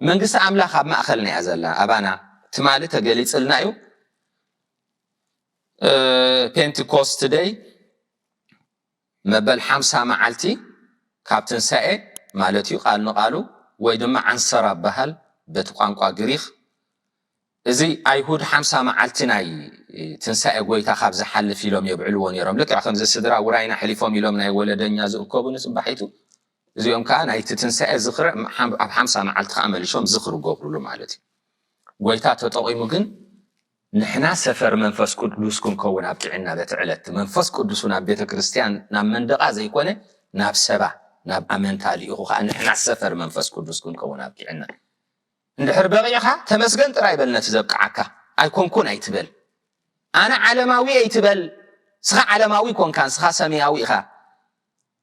መንግስቲ ኣምላኽ ኣብ ማእኸልና እያ ዘላ፣ ኣባና ትማሊ ተገሊጽልና እዩ። እ፣ ፔንቲኮስት ደይ መበል ሓምሳ መዓልቲ ካብ ትንሳኤ ማለት እዩ፣ ቃል ንቃሉ፣ ወይ ድማ ዓንሰራ በሃል በቲ ቋንቋ ግሪኽ። እዚ ኣይሁድ ሓምሳ መዓልቲ ናይ ትንሳኤ ጎይታ ካብ ዝሓልፍ ኢሎም የብዕልዎ ነይሮም። ልክዕ ከምዚ ስድራ ውራይና ኣሕሊፎም ኢሎም ናይ ወለደኛ ዝእከቡ ንጽባሒቱ፣ እዚኦም ከኣ ናይቲ ትንሳኤ ዝኽሪ ሓም-፣ ኣብ ሓምሳ መዓልቲ ከኣ መሊሶም ዝኽሪ ገብሩሉ ማለት እዩ። ጎይታ ተጠቒሙ ግን ንሕና ሰፈር መንፈስ ቅዱስ ክንከውን ኣብቂዕና በቲ ዕለት። መንፈስ ቅዱስ እውን ኣብ ቤተ ክርስቲያን ናብ መንደቓ ዘይኮነ ናብ ሰባ፣ ናብ ኣመንታ ልኢኹ ከኣ ንሕና ሰፈር መንፈስ ቅዱስ ክንከውን ኣብቂዕና። እንድሕር በቒዕኻ ተመስገን ጥራይ በል ነቲ ዘብቅዓካ። ኣይኮንኩን ኣይትበል። ኣነ ዓለማዊ ኣይትበል። ንስኻ ዓለማዊ ኮንካ፣ ንስኻ ሰማያዊ ኢኻ።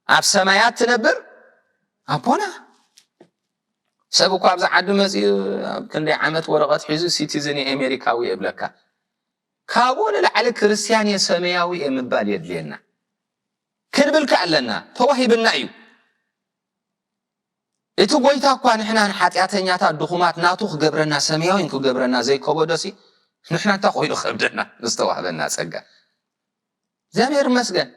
ኣብ ሰማያት ትነብር ኣቦና። ሰብ እኳ ኣብዚ ዓዲ መፂኡ ኣብ ክንደይ ዓመት ወረቐት ሒዙ ሲቲዝን ኣሜሪካዊ የብለካ። ካብኡ ንላዕሊ ክርስትያን እየ ሰማያዊ እየ ምባል የድልየና። ክንብል ከ ኣለና፣ ተዋሂብና እዩ። እቲ ጎይታ እኳ ንሕና ንሓጢኣተኛታት ድኹማት ናቱ ክገብረና፣ ሰማያዊን ክገብረና ዘይከበዶሲ፣ ንሕና እንታይ ኮይኑ ከብደና? ዝተዋህበና ጸጋ። እግዚኣብሔር ይመስገን።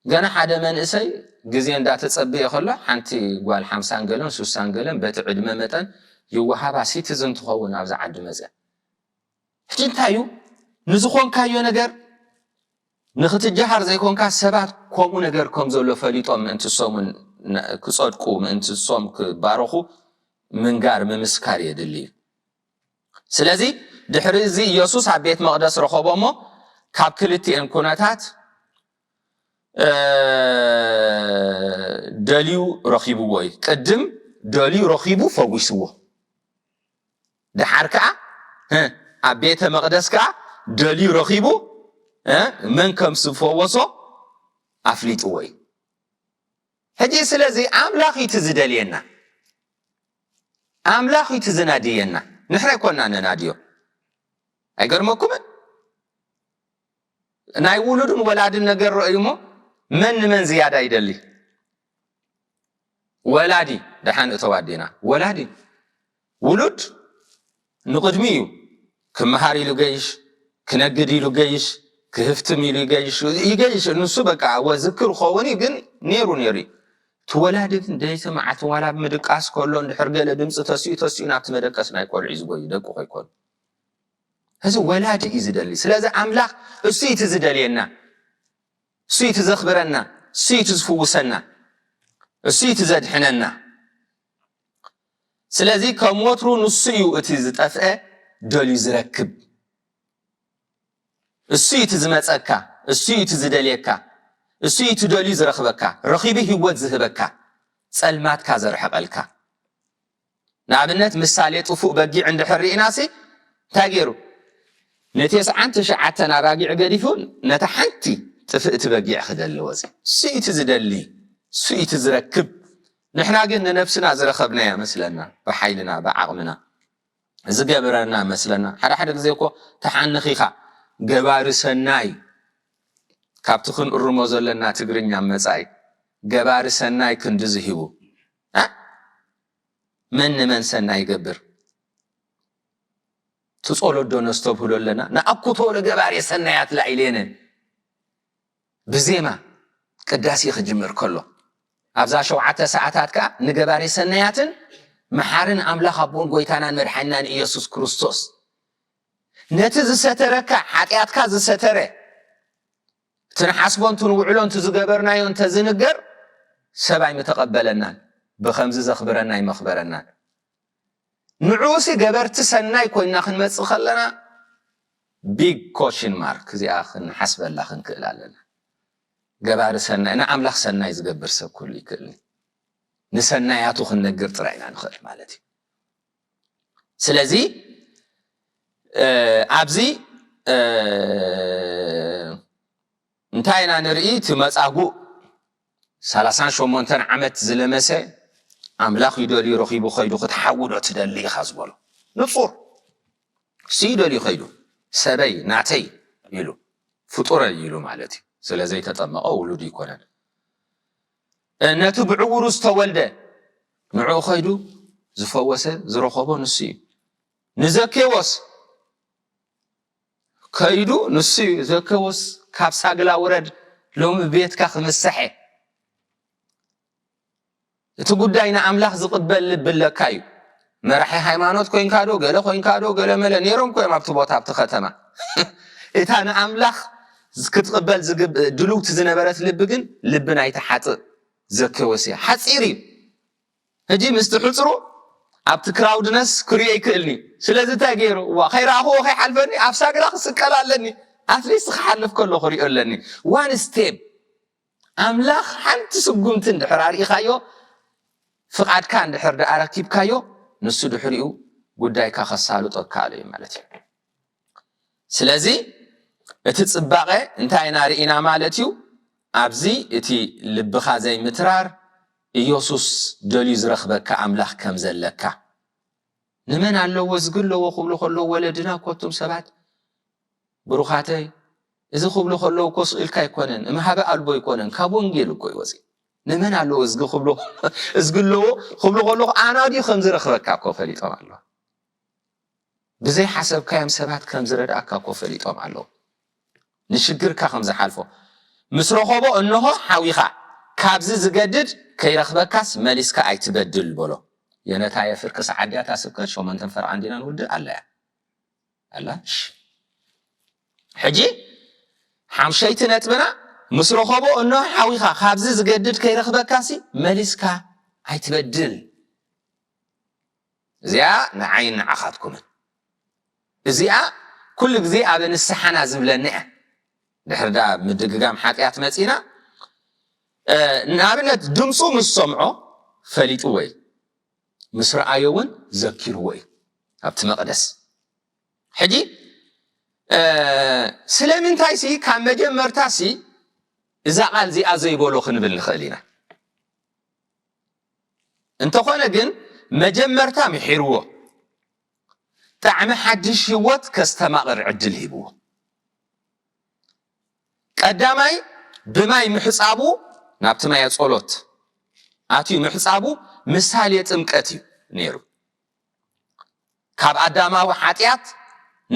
ገና ሓደ መንእሰይ ግዜ እንዳተጸበየ ከሎ፣ ሓንቲ ጓል ሓምሳን ገለን ሱሳን ገለን በቲ ዕድመ መጠን ይወሃባ፣ ሲቲዝን ትኸውን ኣብዚ ዓዲ መጽያ። ሕጂ እንታይ እዩ? ንዝኾንካዮ ነገር ንኽትጀሃር ዘይኮንካ፣ ሰባት ከምኡ ነገር ከም ዘሎ ፈሊጦም ምእንቲ ሶም ን-፣ ክጸድቁ፣ ምእንቲ ሶም ክባረኹ ምንጋር፣ ምምስካር የድሊ እዩ። ስለዚ ድሕሪ እዚ ኢየሱስ ኣብ ቤት መቕደስ ረኸቦ እሞ ካብ ክልቲኤን ኩነታት፣ እ፣ ደልዩ ረኺብዎ እዩ። ቅድም ደልዩ ረኺቡ ፈዊስዎ። ደሓር ከኣ፣ እ፣ ኣብ ቤተ መቕደስ ከኣ ደልዩ ረኺቡ፣ እ፣ መን ከም ዝፈወሶ ኣፍሊጥዎ እዩ። ሕጂ ስለዚ ኣምላኽ እዩ እቲ ዝደልየና። ኣምላኽ እዩ እቲ ዝናድየና። ንሕና ኣይኮና ነናድዮ። ኣይገርመኩምን? ናይ ውሉድን ወላድን ነገር ረእዩ እሞ መን ንመን ዝያዳ ይደሊ? ወላዲ፣ ደሓን እተው ኣዴና፣ ወላዲ። ውሉድ ንቕድሚ እዩ። ክመሃር ኢሉ ገይሽ፣ ክነግድ ኢሉ ገይሽ፣ ክህፍትም ኢሉ ይገይሽ፣ ይገይሽ። ንሱ በቃ ወዝክር ኸውን እዩ፣ ግን ነይሩ ነይሩ እዩ። እቲ ወላዲ ግን ደይቲ መዓልቲ ዋላ ብምድቃስ ከሎ እንድሕር ገለ ድምፂ ተሲኡ ተሲኡ ናብቲ መደቀስ ናይ ቆልዑ እዩ ዝጎዩ፣ ደቁ ከይኮኑ። እዚ ወላዲ እዩ ዝደሊ። ስለዚ ኣምላኽ እሱ እዩ እቲ ዝደልየና፣ እሱ እዩ እቲ ዘኽብረና፣ እሱ እዩ እቲ ዝፍውሰና፣ እሱ እዩ እቲ ዘድሕነና። ስለዚ ከም ወትሩ ንሱ እዩ እቲ ዝጠፍአ ደልዩ ዝረክብ። እሱ እዩ እቲ ዝመጸካ፣ እሱ እዩ እቲ ዝደልየካ፣ እሱ እዩ እቲ ደልዩ ዝረኽበካ፣ ረኺቡ ህይወት ዝህበካ፣ ጸልማትካ ዘርሕቐልካ። ንኣብነት ምሳሌ ጥፉእ በጊዕ እንድሕር ርኢናሲ እንታይ ገይሩ? ንተስዓን ትሽዓተን ኣባጊዕ ገዲፉ ነታ ሓንቲ ጥፍእቲ በጊዕ ክደሊ ወፂ። እሱ እዩ እቲ ዝደሊ፣ እሱ እዩ እቲ ዝረክብ። ንሕና ግን ንነብስና ዝረኸብናያ መስለና፣ ብሓይልና፣ ብዓቕምና ዝገበረና መስለና። ሓደ ሓደ ግዜ እኮ ተሓንኺኻ ገባሪ ሰናይ ካብቲ ክንእርሞ ዘለና ትግርኛ መጻኢ ገባሪ ሰናይ ክንዲ ዝህቡ፣ እ? መን ንመን ሰናይ ይገብር? ትጸሎት ዶ ነስተብህሎ ኣለና? ንኣኩቶ ለገባሪ ሰናያት ላዕሌነ። ብዜማ ቅዳሴ ክጅምር ከሎ፣ ኣብዛ ሸውዓተ ሰዓታት ከኣ ንገባሪ ሰናያትን መሓርን ኣምላኽ ኣቦን ጎይታናን መድሓኒናን ኢየሱስ ክርስቶስ፣ ነቲ ዝሰተረካ፣ ሓጢኣትካ ዝሰተረ፣ እቲ ንሓስቦ፣ እቲ ንውዕሎ፣ እንተ ዝገበርናዮ እንተ ዝንገር፣ ሰብ ኣይምተቐበለናን፣ ብኸምዚ ዘኽብረና ኣይመኽበረናን። ንዕኡሲ ገበርቲ ሰናይ ኮይንና ክንመጽእ ከለና፣ ቢግ ኮሽን ማርክ፣ እዚኣ ክንሓስበላ ክንክእል ኣለና። ገባሪ ሰናይ፣ ንኣምላኽ ሰናይ ዝገብር ሰብ ኩሉ ይክእልኒ። ንሰናያቱ ክንነግር ጥራይ ኢና ንኽእል ማለት እዩ። ስለዚ፣ እ፣ ኣብዚ፣ እ፣ እንታይ ኢና ንርኢ? እቲ መጻጉእ ሰላሳን ሸሞንተን ዓመት ዝለመሰ፣ ኣምላኽ ይደልዩ ረኺቡ ኸይዱ ክትሓዊ ዶ ትደሊ ኢኻ ዝበሎ። ንጹር። እሱ ይደልዩ ኸይዱ፣ ሰበይ፣ ናተይ ኢሉ፣ ፍጡረይ ኢሉ ማለት እዩ። ስለ ዘይተጠመቐ ውሉድ ይኮነን። እ፣ ነቲ ብዕውሩ ዝተወልደ፣ ንዕኡ ኸይዱ ዝፈወሰ፣ ዝረኸቦ ንሱ እዩ። ንዘኬዎስ ከይዱ ንሱ እዩ። ዘኬዎስ፣ ካብ ሳግላ ውረድ፣ ሎሚ ቤትካ ክምሳሕ እየ። እቲ ጉዳይ ንኣምላኽ ዝቕበል ልቢ ኣለካ እዩ። መራሒ ሃይማኖት ኮይንካ ዶ፣ ገለ ኮይንካ ዶ፣ ገለ መለ ነይሮም እኮ እዮም ኣብቲ ቦታ፣ ኣብቲ ከተማ። እታ ንኣምላኽ ክትቕበል ዝግብ-፣ ድልውቲ ዝነበረት ልቢ ግን ልቢ ናይቲ ሓጥእ ዘኬዎስ እያ። ሓጺር እዩ። ሕጂ ምስቲ ሕጽሩ ኣብቲ ክራውድነስ ክሪኦ ይክእልኒ። ስለዚ እንታይ ገይሩ? ዋ፣ ከይረኣኽዎ ከይሓልፈኒ፣ ኣብ ሳግላ ክስቀል ኣለኒ። ኣትሊስት ክሓልፍ ከሎ ክሪኦ ኣለኒ። ዋን ስቴፕ። ኣምላኽ ሓንቲ ስጉምቲ እንድሕር ኣርኢኻዮ፣ ፍቓድካ እንድሕር ደኣ ረኪብካዮ፣ ንሱ ድሕሪኡ ጉዳይካ ከሳልጦ ይከኣል እዩ ማለት እዩ። ስለዚ እቲ ጽባቐ እንታይ ኢና ርኢና ማለት እዩ? ኣብዚ እቲ ልብኻ ዘይምትራር፣ ኢየሱስ ደልዩ ዝረኽበካ ኣምላኽ ከም ዘለካ። ንመን ኣለዎ እዝጊ ኣለዎ ክብሉ ከለዉ ወለድና እኮ እቶም ሰባት ብሩኻተይ እዚ ክብሉ ከለዉ እኮ ስቕ ኢልካ ኣይኮነን፣ እምሃበ ኣልቦ ኣይኮነን፣ ካብ ወንጌል እኮ እዩ ወፂኡ። ንመን ኣለዎ እዝጊ ክብሉ እዝጊ ኣለዎ ክብሉ ከለኹ ኣና ድዩ ከም ዝረኽበካ እኮ ፈሊጦም ኣለዉ። ብዘይሓሰብካዮም ሰባት ከም ዝረድኣካ እኮ ፈሊጦም ኣለዉ። ንሽግርካ ከም ዝሓልፎ ምስ ረኸቦ እንሆ ሓዊኻ ካብዚ ዝገድድ ከይረኽበካስ መሊስካ ኣይትበድል በሎ። የነታየ ፍርቂ ሰዓት ድያ እታ ስብከት ሸሞንተን ፈርቓን ዲና ንውድእ ኣለያ ኣላ። እሺ። ሕጂ ሓምሸይቲ ነጥብና ምስ ረኸቦ እንሆ ሓዊኻ ካብዚ ዝገድድ ከይረኽበካሲ መሊስካ ኣይትበድል። እዚኣ ንዓይን ንዓኻትኩምን። እዚኣ ኩሉ ግዜ ኣብ ንስሓና ዝብለና እያ። ድሕሪ ዳ ምድግጋም ሓጢኣት መጺና፣ እ፣ ንኣብነት ድምፁ ምስ ሰምዖ ፈሊጥዎ እዩ። ምስ ረኣዮ እውን ዘኪርዎ እዩ። ኣብቲ መቕደስ። ሕጂ፣ እ፣ ስለምንታይ ሲ ካብ መጀመርታ ሲ እዛ ቃል እዚኣ ዘይበሎ ክንብል ንኽእል ኢና። እንተኾነ ግን መጀመርታ ምሒርዎ፣ ጣዕሚ ሓድሽ ህይወት ከስተማቕር ዕድል ሂብዎ። ቀዳማይ ብማይ ምሕጻቡ ናብቲ ማየ ጸሎት ኣትዩ ምሕጻቡ ምሳሌ ጥምቀት እዩ ነይሩ። ካብ ኣዳማዊ ሓጢኣት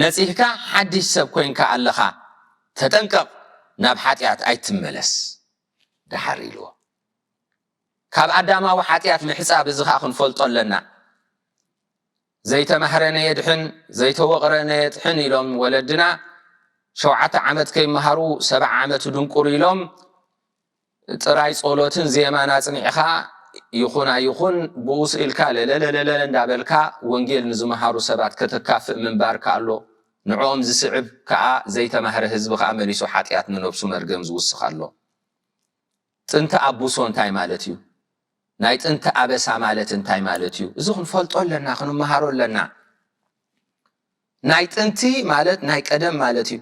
ነጺህካ ሓድሽ ሰብ ኮይንካ ኣለኻ፣ ተጠንቀቕ፣ ናብ ሓጢኣት ኣይትመለስ ደሓር ኢልዎ። ካብ ኣዳማዊ ሓጢኣት ምሕጻብ እዚ ኸኣ ክንፈልጦ ኣለና። ዘይተማህረ ነየድሕን ዘይተወቕረ ነየጥሕን ኢሎም ወለድና። ሸውዓተ ዓመት ከይመሃሩ ሰብዓ ዓመት ድንቁር ኢሎም ጥራይ ጸሎትን ዜማን ኣጽኒዕኻ ይኹን ኣይኹን ብኡ ስኢልካ ለለለለለ እንዳበልካ ወንጌል ንዝመሃሩ ሰባት ከተካፍእ ምንባርካ ኣሎ። ንዕኦም ዝስዕብ ከኣ ዘይተማህረ ህዝቢ ከኣ መሊሱ ሓጢኣት ንነብሱ መርገም ዝውስኽ ኣሎ። ጥንቲ ኣቡሶ እንታይ ማለት እዩ? ናይ ጥንቲ ኣበሳ ማለት እንታይ ማለት እዩ? እዚ ክንፈልጦ ኣለና፣ ክንመሃሮ ኣለና። ናይ ጥንቲ ማለት ናይ ቀደም ማለት እዩ።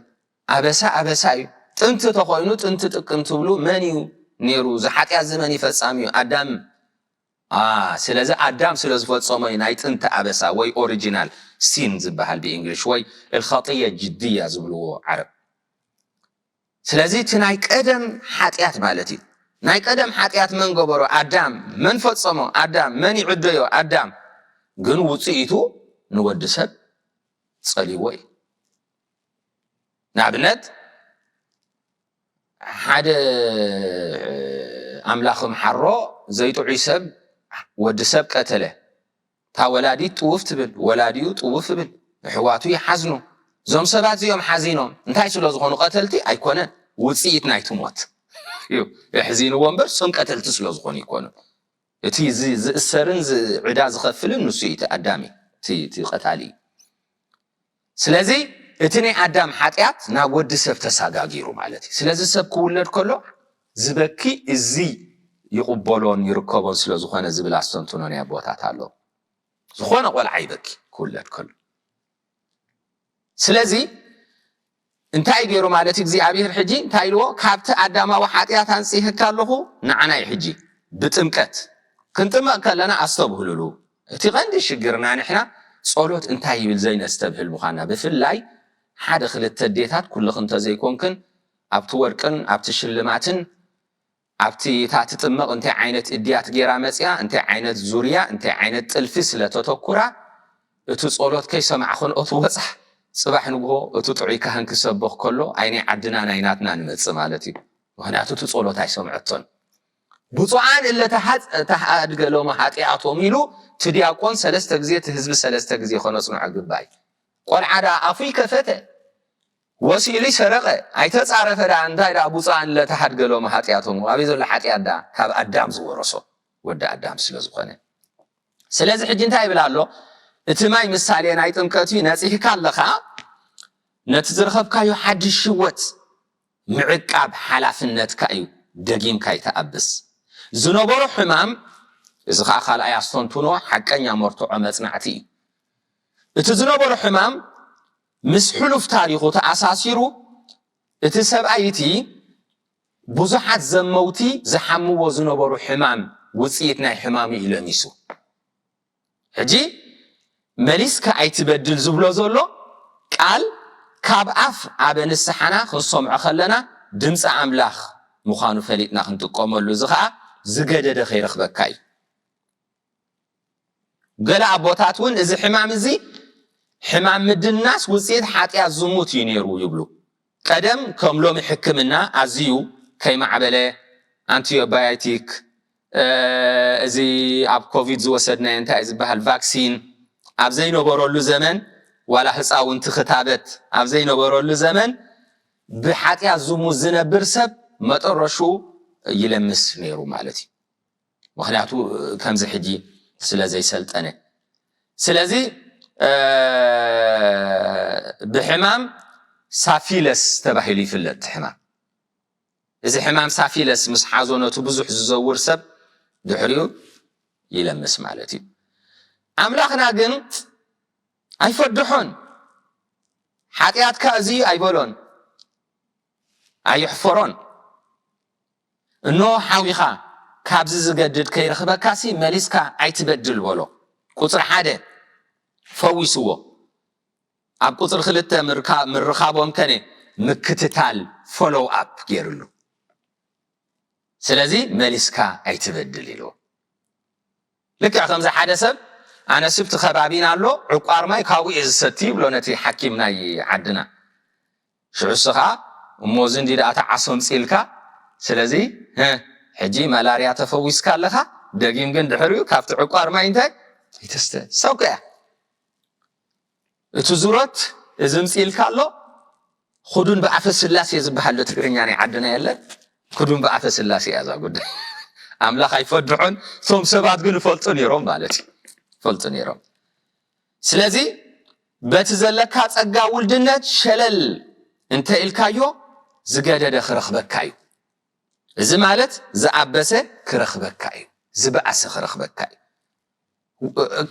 ኣበሳ ኣበሳ እዩ። ጥንቲ ተኾይኑ ጥንቲ ጥቅም ትብሉ መን እዩ ነይሩ? እዚ ሓጢኣት እዚ መን እዩ ፈጻሚ እዩ? ኣዳም። ኣ፣ ስለዚ ኣዳም ስለ ዝፈጸሞ እዩ ናይ ጥንቲ ኣበሳ ወይ ኦሪጂናል ሲን ዝበሃል ብእንግሊሽ ወይ الخطية الجدية ዝብልዎ ዓረብ። ስለዚ እቲ ናይ ቀደም ሓጢኣት ማለት እዩ። ናይ ቀደም ሓጢኣት መን ገበሮ? ኣዳም። መን ፈጸሞ? ኣዳም። መን ይዕደዮ? ኣዳም። ግን ውጽኢቱ ንወዲ ሰብ ጸልይዎ እዩ። ንኣብነት ሓደ ኣምላኽ ምሓሮ ዘይጥዑይ ሰብ ወዲ ሰብ ቀተለ። እታ ወላዲት ጥውፍ ትብል፣ ወላዲኡ ጥውፍ ይብል፣ ኣሕዋቱ ይሓዝኑ። እዞም ሰባት እዚኦም ሓዚኖም እንታይ ስለ ዝኾኑ ቀተልቲ ኣይኮነን፣ ውጽኢት ናይቲ ሞት እዩ። የሕዚንዎ እምበር እሶም ቀተልቲ ስለ ዝኾኑ ይኮኑ። እቲ ዝ-፣ ዝእሰርን ዝ-፣ ዕዳ ዝኸፍልን ንሱ እዩ፣ እቲ ኣዳም እዩ፣ እቲ፣ እቲ ቀታሊ እዩ። ስለዚ እቲ ናይ ኣዳም ሓጢኣት ናብ ወዲ ሰብ ተሳጋጊሩ ማለት እዩ። ስለዚ ሰብ ክውለድ ከሎ ዝበኪ እዚ ይቕበሎን ይርከቦን ስለ ዝኾነ ዝብል ኣስተንትኖ ናይ ኣቦታት ኣሎ። ዝኾነ ቆልዓ ይበኪ ክውለድ ከሎ። ስለዚ እንታይ ገይሩ ማለት እዩ እግዚኣብሔር? ሕጂ እንታይ ኢልዎ? ካብቲ ኣዳማዊ ሓጢኣት ኣንጽህካ ኣለኹ፣ ንዓና እዩ ሕጂ ብጥምቀት። ክንጥመቕ ከለና ኣስተብህሉሉ። እቲ ቀንዲ ሽግርና ንሕና ጸሎት እንታይ ይብል ዘይነስተብህል ምዃንና። ብፍላይ ሓደ ክልተ ኣዴታት ኩልኽን እንተዘይኮንክን ኣብቲ ወርቅን ኣብቲ ሽልማትን ኣብቲ እታ ትጥመቕ እንታይ ዓይነት እድያት ጌራ መጽያ፣ እንታይ ዓይነት ዙርያ፣ እንታይ ዓይነት ጥልፊ ስለ ተተኩራ፣ እቲ ጸሎት ከይሰማዕኽንኦ ትወጻ። ጽባሕ ንግሆ እቲ ጥዑይ ካህን ክሰብኽ ከሎ፣ ኣይ ናይ ዓድና ናይ ናትና ንመጽእ ማለት እዩ። ምኽንያቱ እቲ ጸሎት ኣይሰምዐቶን። ብፁዓን እለ ተሓጽ-፣ ተሓድገ ሎመ ኃጢኣቶም ኢሉ እቲ ዲያቆን ሰለስተ ግዜ፣ እቲ ህዝቢ ሰለስተ ግዜ ከነጽንዖ ግባይ። ቆልዓ ደኣ ኣፉ ይከፈተ፣ ወሲሉ ይሰረቐ፣ ኣይተጻረፈ ደኣ እንታይ ደኣ ብፁዓን እለ ተሓድገ ሎመ ኃጢኣቶም። ኣበይ ዘሎ ኃጢኣት ደኣ? ካብ ኣዳም ዝወረሶ ወዲ ኣዳም ስለ ዝኾነ። ስለዚ ሕጂ እንታይ ይብል ኣሎ? እቲ ማይ ምሳሌ ናይ ጥምቀት እዩ። ነጺህካ ኣለኻ፣ ነቲ ዝረኸብካዮ ሓድሽ ህይወት ምዕቃብ ሓላፍነትካ እዩ። ደጊምካ ይተኣብስ። ዝነበሮ ሕማም፣ እዚ ኸኣ ካልኣይ ኣስተንትኖ ሓቀኛ መርትዖ መጽናዕቲ እዩ። እቲ ዝነበሮ ሕማም ምስ ሕሉፍ ታሪኹ ተኣሳሲሩ፣ እቲ ሰብኣይ እቲ ብዙሓት ዘመውቲ ዝሓምዎ ዝነበሩ ሕማም ውፅኢት ናይ ሕማም እዩ ለሚሱ። ሕጂ መሊስካ ኣይትበድል ዝብሎ ዘሎ ቃል ካብ ኣፍ ኣበ ንስሓና ክንሰምዖ ከለና ድምፂ ኣምላኽ ምዃኑ ፈሊጥና ክንጥቀመሉ፣ እዚ ከዓ ዝገደደ ከይረኽበካ እዩ። ገለ ኣቦታት እውን እዚ ሕማም እዚ ሕማም ምድናስ ውፅኢት ሓጢኣት ዝሙት እዩ ነይሩ ይብሉ። ቀደም ከም ሎሚ ሕክምና ኣዝዩ ከይማዕበለ፣ ኣንቲባዮቲክ፣ እዚ ኣብ ኮቪድ ዝወሰድናዮ እንታይ ዝበሃል ቫክሲን ኣብ ዘይነበረሉ ዘመን፣ ዋላ ህፃውንቲ ክታበት ኣብ ዘይነበረሉ ዘመን፣ ብሓጢኣት ዝሙት ዝነብር ሰብ መጠረሹ ይለምስ ነይሩ ማለት እዩ። ምክንያቱ ከምዚ ሕጂ ስለ ዘይሰልጠነ። ስለዚ ብሕማም ሳፊለስ ተባሂሉ ይፍለጥ። ሕማም እዚ ሕማም ሳፊለስ ምስ ሓዞ ነቱ ብዙሕ ዝዘውር ሰብ ድሕሪኡ ይለምስ ማለት እዩ። ኣምላኽና ግን ኣይፈድሖን። ሓጢኣትካ እዚ ኣይበሎን፣ ኣይሕፈሮን። እኖ ሓዊኻ ካብዚ ዝገድድ ከይረኽበካሲ መሊስካ ኣይትበድል በሎ። ቁፅሪ ሓደ ፈዊስዎ። ኣብ ቁፅሪ ክልተ ምርካቦም ከነ ምክትታል፣ ፎሎው ኣፕ ገይርሉ። ስለዚ መሊስካ ኣይትበድል ኢልዎ። ልክዕ ከምዚ ሓደ ሰብ ኣነ ስብቲ ከባቢና ኣሎ፣ ዕቋር ማይ ካብኡ እየ ዝሰቲ ይብሎ ነቲ ሓኪም ናይ ዓድና። ሽዑ እሱ ኸዓ እሞ እዚ እንዲ ደኣ ተዓሶ ምፅኢልካ፣ ስለዚ ሕጂ መላርያ ተፈዊስካ ኣለኻ፣ ደጊም ግን ድሕሪኡ ካብቲ ዕቋር ማይ እንታይ ይተስተ ሰውከ እያ። እቲ ዙረት እዚ ምፅኢልካ ኣሎ። ክዱን ብኣፈ ስላሴ ዝበሃል ትግርኛ ናይ ዓድና የለን። ክዱን ብኣፈ ስላሴ እያ እዛ ጉዳይ። ኣምላኽ ኣይፈድሖን፣ እቶም ሰባት ግን ይፈልጡ ነይሮም ማለት እዩ። ይፈልጡ ነይሮም። ስለዚ በቲ ዘለካ ጸጋ ውልድነት ሸለል እንተ ኢልካዮ ዝገደደ ክረኽበካ እዩ። እዚ ማለት ዝኣበሰ ክረኽበካ እዩ፣ ዝበኣሰ ክረኽበካ እዩ።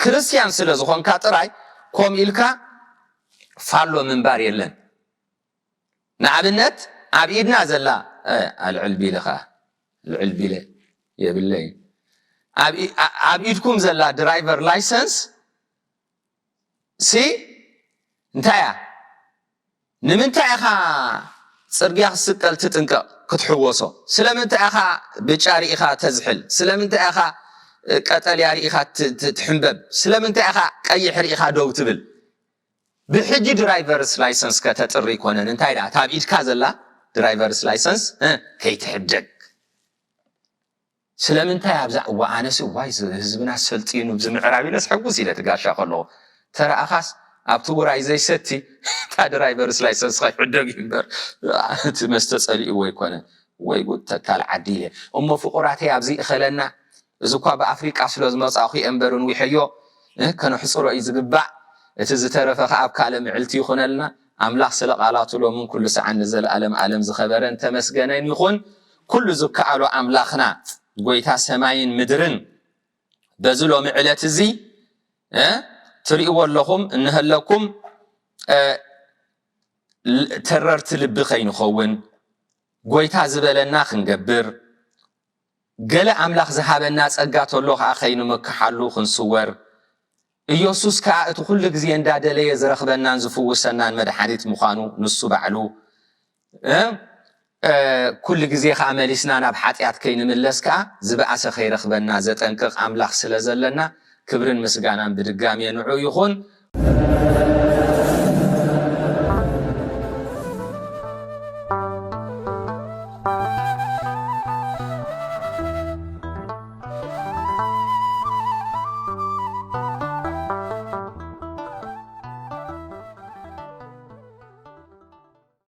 ክርስትያን ስለ ዝኾንካ ጥራይ ኮም ኢልካ ፋሎ ምንባር የለን። ንኣብነት ኣብ ኢድና ዘላ ኣልዕል ቢለ ኸዓ ልዕል ቢለ የብለይ ኣብ ኢድኩም ዘላ ድራይቨር ላይሰንስ ሲ እንታይ እያ? ንምንታይ ኢኻ ጽርግያ ክስቀል ትጥንቀቕ ክትሕወሶ? ስለምንታይ ኢኻ ብጫ ርኢኻ ተዝሕል? ስለምንታይ ኢኻ ቀጠልያ ርኢኻ ትሕንበብ? ስለምንታይ ኢኻ ቀይሕ ርኢኻ ደው ትብል? ብሕጂ ድራይቨርስ ላይሰንስ ከተጥሪ ይኮነን እንታይ ደኣ ታብ ኢድካ ዘላ ድራይቨርስ ላይሰንስ ከይትሕደግ። ስለምንታይ ኣብዛ እዋ ኣነስ ዋይ ህዝብና ሰልጢኑ ብዚ ምዕራብ ኢለስ ሕጉስ ኢለ ትጋሻ ከለኹ ተረኣኻስ ኣብቲ ውራይ ዘይሰቲ እታ ድራይቨርስ ላይሰንስ ከይሕደግ እዩ እምበር እቲ መስተ ጸሊእዎ ኣይኮነን። ወይ ጉድ ተካል ዓዲ ኢለ እሞ ፍቑራተይ ኣብዚ እኸለና እዚ እኳ ብኣፍሪቃ ስለ ዝመጻእኹ እየ እምበር ንዊሐዮ ከነሕጽሮ እዩ ዝግባእ። እቲ ዝተረፈ ከኣ ኣብ ካልእ ምዕልቲ ይኹነልና። ኣምላኽ ስለ ቃላቱ ሎምን ኩሉ ሰዓን ንዘለኣለም ኣለም ዝኸበረን ተመስገነን ይኹን። ኩሉ ዝከኣሎ ኣምላኽና ጎይታ ሰማይን ምድርን በዚ ሎሚ ዕለት እዚ ትርእይዎ ኣለኹም እንሀለኩም ተረርቲ ልቢ ከይንኸውን ጎይታ ዝበለና ክንገብር ገለ ኣምላኽ ዝሃበና ጸጋ ተሎ ኸኣ ከይንምክሓሉ ክንስወር፣ ኢየሱስ ከኣ እቲ ኩሉ ግዜ እንዳደለየ ዝረኽበናን ዝፍውሰናን መድሓኒት ምዃኑ ንሱ ባዕሉ እ፣ እ፣ ኩሉ ግዜ ከኣ መሊስና ናብ ሓጢኣት ከይንምለስ ከኣ ዝበኣሰ ከይረኽበና ዘጠንቅቕ ኣምላኽ ስለ ዘለና ክብርን ምስጋናን ብድጋሜ ንዑ ይኹን።